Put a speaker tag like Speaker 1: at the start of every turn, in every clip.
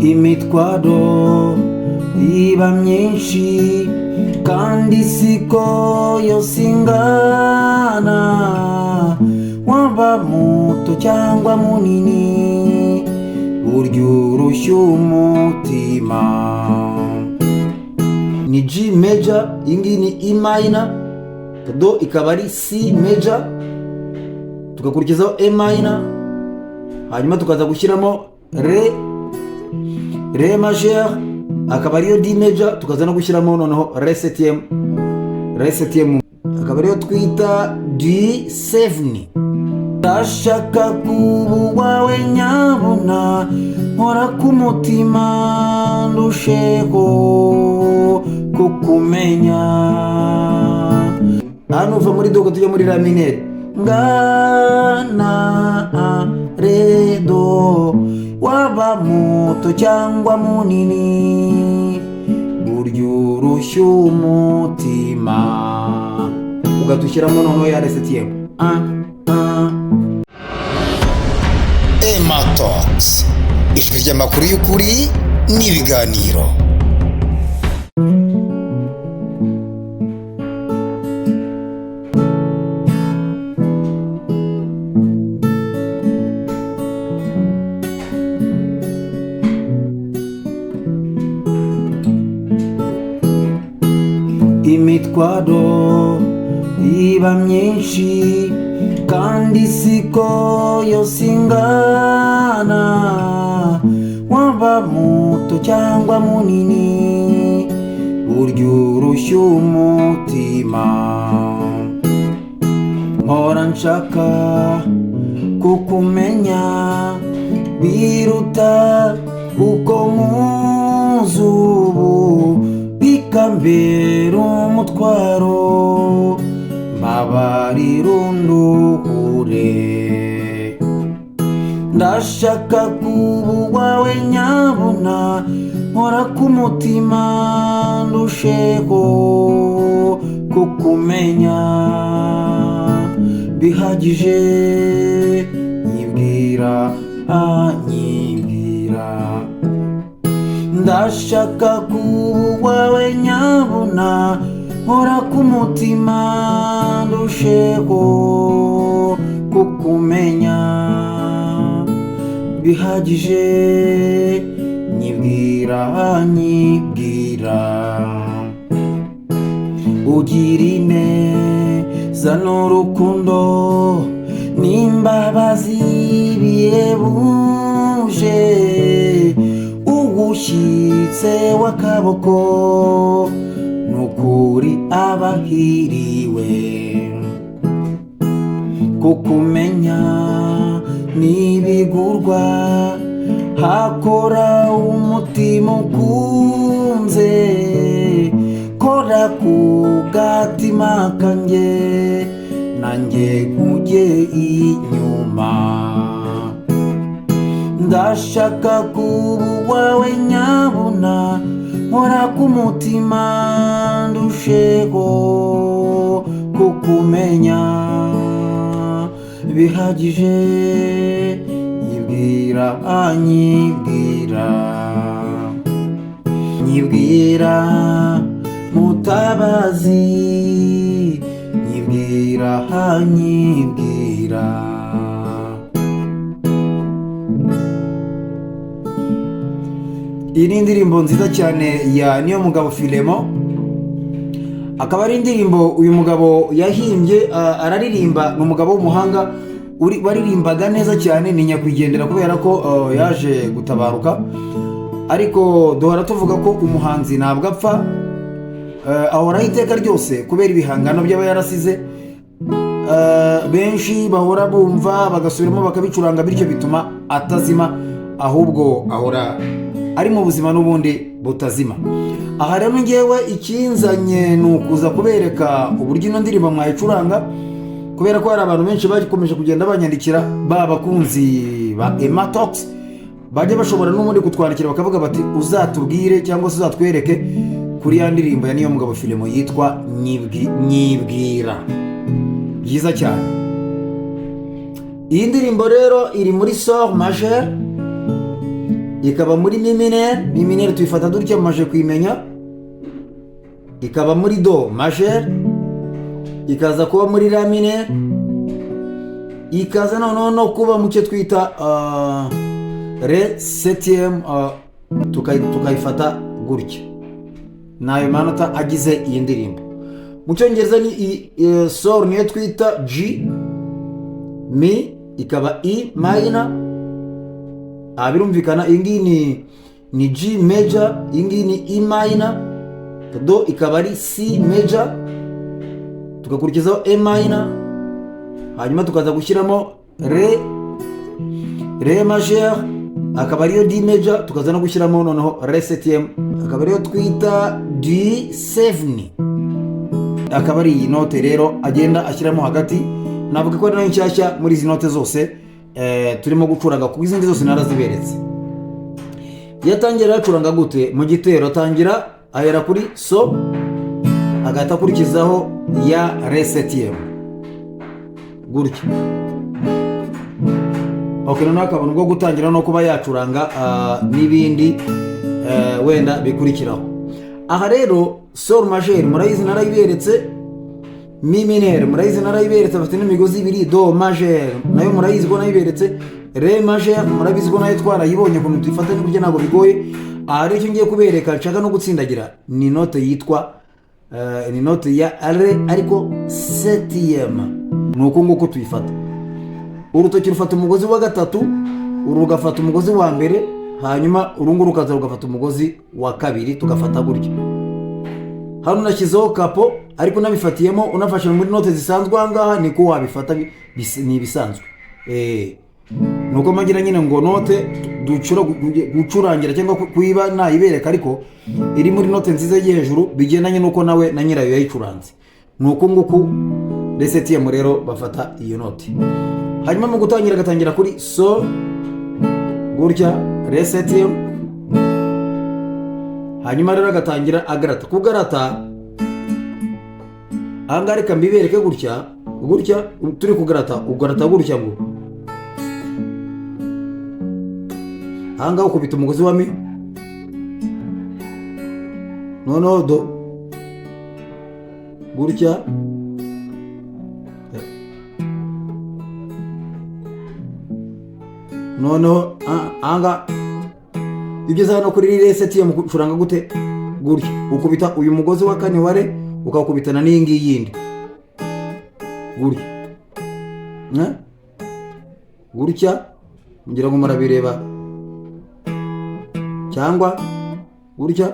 Speaker 1: Imitwaro iba myinshi kandi siko yose ingana, waba muto cyangwa munini, burya urushya umutima. Ni G major, iyi ngiyi ni E minor, do ikaba ari C major, tugakurikizaho E minor, hanyuma tukaza gushyiramo re, ré majeur akaba ariyo D major, tukaza no gushyiramo noneho ré septième, ré septième akaba ariyo twita D7. Ndashaka kuba uwawe nyabuna, nkora ku mutima ndusheho kukumenya. Hano uva muri do tujya muri la mineur, ngana ré do, waba muto cyangwa munini, burya urushya umutima, ugatushyiramo noneho ya ré septième.
Speaker 2: Emma Talks, ijwi ry'amakuru y'ukuri n'ibiganiro.
Speaker 1: Imitwaro iba myinshi kandi siko yose ingana, waba muto cyangwa munini, burya urushya umutima. Mpora nshaka kukumenya biruta uko nkuzi ubu, bikambera umutwaro, mbabarira unduhure. Ndashaka kuba uwawe nyabuna, nkora ku mutima ndusheho kukumenya bihagije, nyibwira, anyibwira. Ndashaka kuba uwawe nyabuna, nkora ku mutima ndusheho kukumenya bihagije, nyibwira, nyibwira. Ugira ineza n'urukundo n'imbabazi bihebuje, ugushyitse w'akaboko n'ukuri abahiriwe. Kukumenya n'ibigurwa, hakora umutima ukunze, kora ku gatima kanjye nanjye nkujye inyuma. Ndashaka kuba uwawe nyabuna, nkora ku mutima ndusheho kukumenya bihagije, nyibwira, anyibwira, nyibwira mutabazi, nyibwira, anyibwira.
Speaker 2: Iyi ni indirimbo nziza cyane ya Niyomugabo Filemo, akaba ari indirimbo uyu mugabo yahimbye, araririmba. Ni umugabo w'umuhanga waririmbaga neza cyane, ni nyakwigendera kubera ko yaje gutabaruka. Ariko duhora tuvuga ko umuhanzi ntabwo apfa, ahoraho iteka ryose kubera ibihangano by'aba yarasize. Benshi bahora bumva bagasubiramo bakabicuranga, bityo bituma atazima, ahubwo ahora ari mu buzima n'ubundi butazima. Aha rero ngewe ikinzanye ni ukuza kubereka uburyo ino ndirimbo mwayicuranga, kubera ko hari abantu benshi bakomeje kugenda banyandikira, ba bakunzi ba Emma Talks bajya bashobora n'ubundi kutwandikira bakavuga bati: "Uzatubwire cyangwa se uzatwereke kuri ya ndirimbo ya Niyomugabo Filemo yitwa Nyibwira." Byiza cyane. Iyi ndirimbo rero iri muri sol majeur.
Speaker 1: Ikaba muri mi mineur. Mi mineur tuyifata dutya, mumaze kuyimenya. Ikaba muri do majeur, ikaza kuba muri la mineur, ikaza noneho no kuba mu cyo twita ré septième, tukayifata gutya. Ni ayo manota agize iyi ndirimbo. Mu Cyongereza ni sol niyo twita G, mi ikaba E minor. Aha birumvikana, iyi ngiyi ni G major, iyi ngiyi ni E minor, do ikaba ari C major, tugakurikizaho E minor, hanyuma tukaza gushyiramo ré, ré majeur akaba ariyo D major, tukaza no gushyiramo noneho ré septième akaba ariyo twita D7. Akaba ari iyi note rero agenda ashyiramo hagati. Navuga ko ari nayo nshyashya muri izi note zose turimo gucuranga, kuko izindi zose naraziberetse. Iyo atangira acuranga gute mu gitero? Atangira ahera kuri so, agahita akurikizaho ya ré septième gutya. Ok, noneho akabona ubwo gutangira no kuba yacuranga n'ibindi wenda bikurikiraho. Aha rero sol majeur murayizi, narayiberetse. Mi mineur murayizi, narayiberetse, bafite n'imigozi ibiri. Do majeur nayo murayizi ko nayiberetse. Ré majeur murabizi ko nayo twarayibonye, ukuntu tuyifata n'uburyo, ntabwo bigoye. Aha rero icyo ngiye kubereka nshaka no gutsindagira ni note yitwa ni note ya ré ariko septième. Ni uku nguku tuyifata: urutoki rufata umugozi wa gatatu, uru rugafata umugozi wa mbere, hanyuma uru nguru rukaza rugafata umugozi wa kabiri, tugafata gutya. Hano unashyizeho capo, ariko unabifatiyemo, unafashe muri note zisanzwe, aha ngaha niko wabifata, ni ibisanzwe. Nuko mpagira nyine ngo note ducura gucurangira cyangwa kuyiba nayibereka, ariko iri muri note nziza yo hejuru, bigendanye n'uko nawe na nyirayo yayicuranze. Ni uku nguku ré septième rero bafata iyo note. Hanyuma mu gutangira agatangira kuri so gutya, ré septième, hanyuma rero agatangira agarata. Kugarata ahangaha, reka mbibereke gutya. Gutya turi kugarata, ugarata gutya ngo ahangaha ukubita umugozi wa mi, noneho do gutya, noneho ahangaha iyo ugeze hano kuri ré septième ucuranga gute? Gutya, ukubita uyu mugozi wa kane wa ré, ukawukubitana n'iyi ngiyi yindi gutya. Eh? Gutya, ngira ngo murabireba, cyangwa gutya.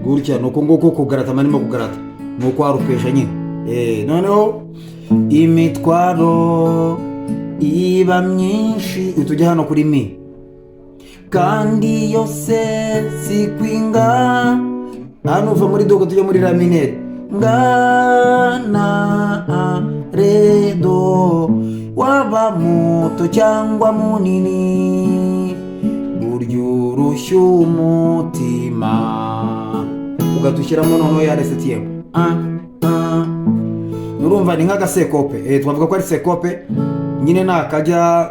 Speaker 1: Gutya, ni uku nguku kugarata marimo kugarata, ni uko warupesha nyine. Noneho imitwaro iba myinshi, tujya hano kuri mi, kandi yose sikwinga. Hano uva muri do tujya muri la mineur, ngana ré do, waba muto cyangwa munini, burya urushya umutima, ugahita ushyiramo noneho ya ré septième. Urumva ni nk'agasekope, twavuga ko ari syncope nyine, ni akajya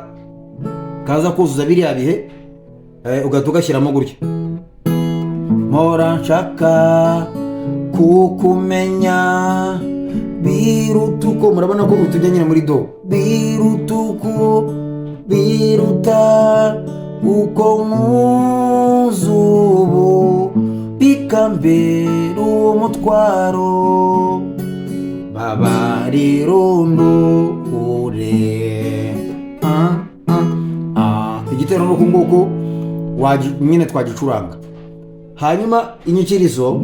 Speaker 1: kaza kuzuza biriya bihe, ugahita ugashyiramo gutya. Mpora nshaka kukumenya biruta uko, murabona ko tujya nyine muri do, biruta uko, biruta uko nkuzubu, bikambera umutwaro, babarirundure. Igitero ni uku nguku nyine twagicuranga. Hanyuma inyikirizo,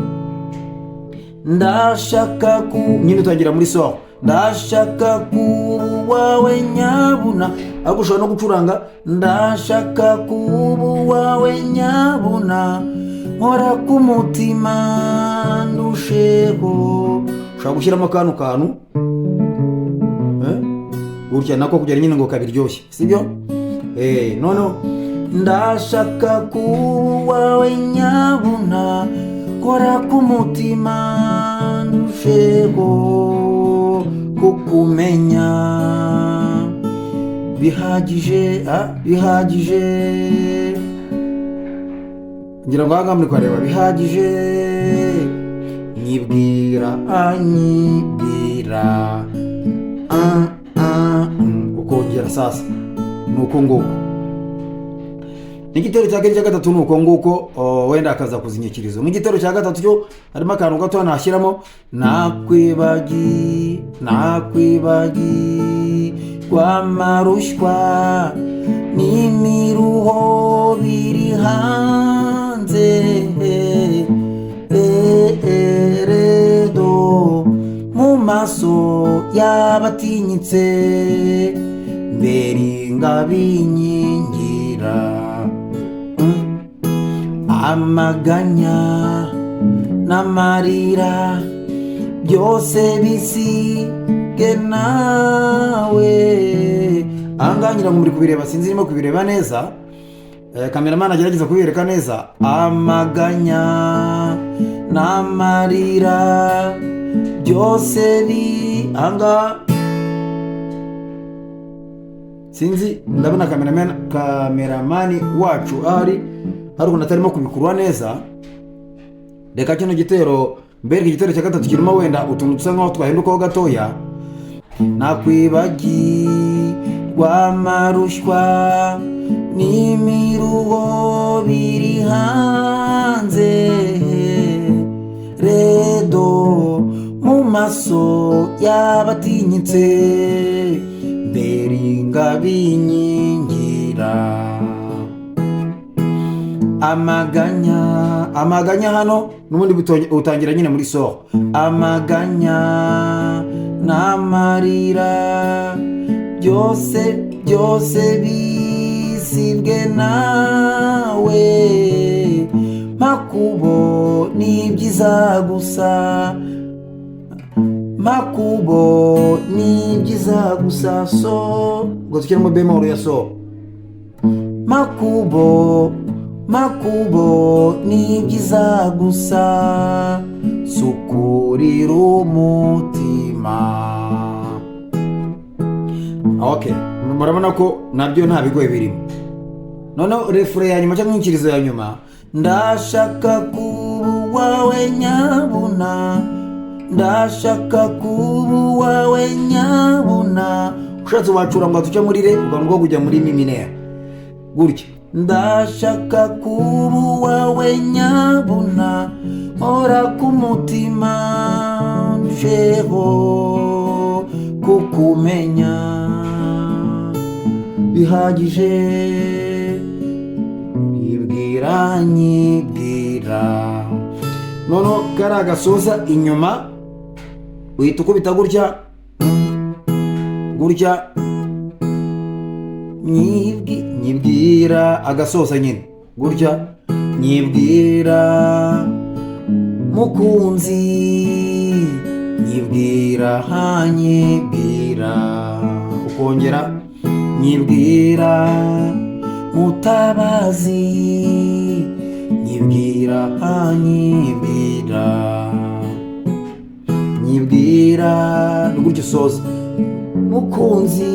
Speaker 1: ndashaka ku nyine utangira muri sol, ndashaka kuba uwawe nyabuna, ariko ushobora no gucuranga ndashaka kuba uwawe nyabuna, nkora ku mutima ndusheho. Ushobora gushyiramo kano kantu gutya nako kugira nyine ngo kabiryoshye, sibyo? Noneho
Speaker 2: Ndashaka kuba uwawe nyabuna, kora ku mutima ndusheho kukumenya bihagije, bihagije. Ngira ngo ahangaha muri kuhareba bihagije. Nyibwira, anyibwira, ukongera sasa ni uko nguko. N'igitero cya kabiri, cya gatatu ni uko nguko. Wenda akaza kuzinyikirizo. Nk'igitero cya gatatu cyo harimo akantu gato nashyiramo: nakwibagi, nakwibagirwa amarushywa n'imiruho biri hanze, redo mu maso y'abatinyitse, mbere ngabinkingira. Amaganya n'amarira byose bisige nawe. Ahangaha ngira ngo muri kubireba, sinzi irimo kubireba neza. Cameraman agerageza kubereka neza. Amaganya n'amarira byose bi ahangaha sinzi, ndabona cameraman wacu ahari hari ukuntu atarimo kubikurura neza. Reka kino gitero mbereke. Igitero cya gatatu kirimo wenda utuntu dusa nkaho twahindukaho gatoya. Nakwibagirwa amarushywa n'imiruho biri hanze, redo mu maso y'abatinyitse, mbere ngabinkingira. Amaganya, amaganya hano n'ubundi utangira nyine muri so. Amaganya n'amarira byose, byose bisibwe nawe, makubo ni byiza gusa, makubo ni byiza gusa. So ubwo dushyiramo bémol ya so. Makubo, makubo ni byiza gusa, sukurira umutima. Okay, murabona ko nabyo nta bigoye birimo. Noneho refrain ya nyuma cyangwa inyikirizo ya nyuma: ndashaka kuba uwawe nyabuna, ndashaka kuba uwawe nyabuna. Ushatse wacura ngo tujya muri re, ukabona ubwo kujya muri mi mineur gutya. Ndashaka kuba uwawe nyabuna, mpora ku mutima ndusheho kukumenya bihagije. Nyibwira, nyibwira. Noneho kariya gasoza inyuma uhita ukubita gutya gutya. Nyibwira agasoza nyine gutya. Nyibwira mukunzi, nyibwira, hanyibwira, ukongera nyibwira mutabazi, nyibwira, hanyibwira, nyibwira. Ni gutyo usoza: mukunzi,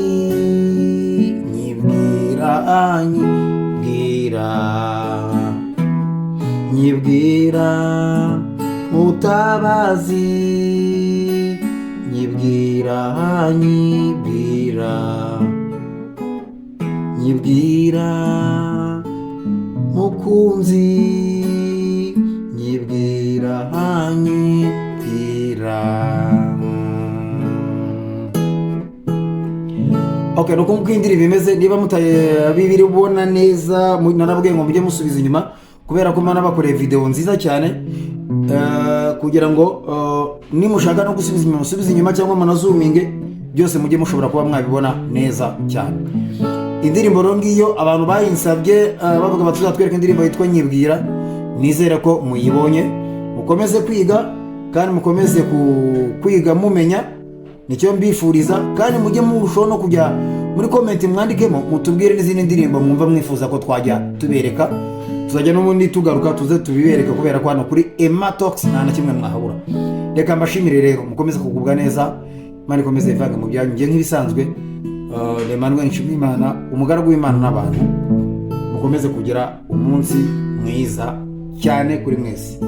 Speaker 2: nyibwira, anyibwira, nyibwira mutabazi, nyibwira, nyibwira, nyibwira mukunzi, nyibwira, nyibwira. Okay, nuko nguko indirimbo imeze. Niba mutabibiri ubona neza, narabwiye ngo mujye musubiza inyuma kubera ko mana bakoreye video nziza cyane, kugira ngo nimushaka no gusubiza inyuma musubize inyuma cyangwa munazuminge byose, mujye mushobora kuba mwabibona neza cyane. Indirimbo rero ngiyo abantu bayinsabye, bavuga bati tuzatwereka indirimbo yitwa Nyibwira. Nizere ko muyibonye. Mukomeze kwiga kandi mukomeze kwiga mumenya, nicyo mbifuriza. Kandi mujye murushaho no kujya Muri comment mwandikemo, mutubwire n'izindi ndirimbo mwumva mwifuza ko twajya tubereka. Tuzajya n'ubundi tugaruka tuze tubibereke, kubera ko hano kuri Emma Talks nta na kimwe mwahabura. Reka mbashimire rero, mukomeze kugubwa neza, Imana ikomeze ivange mu byanyu. Njye nk'ibisanzwe, ni Emmanuel Nshimiyimana, umugaragu w'Imana n'abantu. Mukomeze kugira umunsi mwiza cyane kuri mwese.